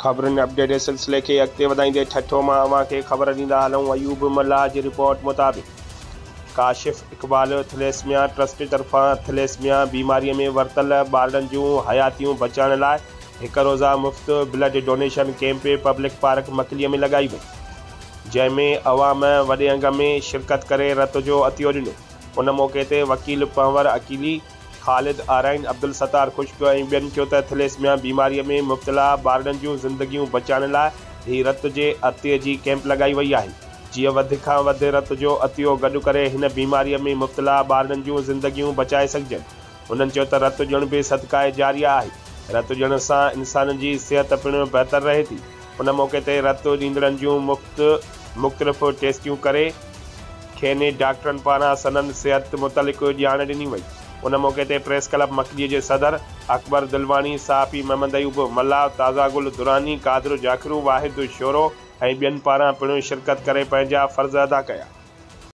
خبرن اپڊيٽ جي سلسلي کي اڳتي وڌائيندي ٺٽو مان اوهان کي خبر ڏيندا هلون ايوب ملاح جي رپورٽ مطابق ڪاشف اقبال ٿليسميا ٽرسٽ طرفان ٿليسميا بيماري ۾ ورتل ٻارڙن جون حياتيون بچائڻ لاء هڪ روزه مفت blood donation camp public park Makli ۾ لڳائي وئي جنهن ۾ عوام وڏي انگ ۾ شرڪت ڪري رت جو عطيو ڏنو ان موقعي تي وڪيل پنهور عقيلي خالد آرائين، عبدالستار خشڪ ۽ ٻين چيو ته ٿليسميا بيماري ۾ مبتلا ٻارڙن جون زندگيون بچائڻ لاء هي رت جي عطيي جي ڪئمپ لڳائي وئي آهي جيئن وڌ کان وڌ رت جو عطيو گڏ ڪري هن بيماري ۾ مبتلا ٻارڙن جون زندگيون بچائي سگهجن. هنن چيو ته رت ڏيڻ به صدقه جاريه آهي، رت ڏيڻ سان انسانن جي صحت پڻ بهتر رهي ٿي. ان موقعي تي رت ڏيندڙن جون مفت مختلف ٽيسٽيون ڪري کين ڊاڪٽرن پاران سندن صحت متعلق ڄاڻ ڏني وئي. ان موقعي تي پريس ڪلب مڪليء جي صدر اڪبر دلواڻي، صحافي محمد ايوب ملاح، تازه گل دراني، قادر جاکرو، واحد شورو ۽ ٻين پاران پڻ شرڪت ڪري پنهنجا فرض ادا ڪيا.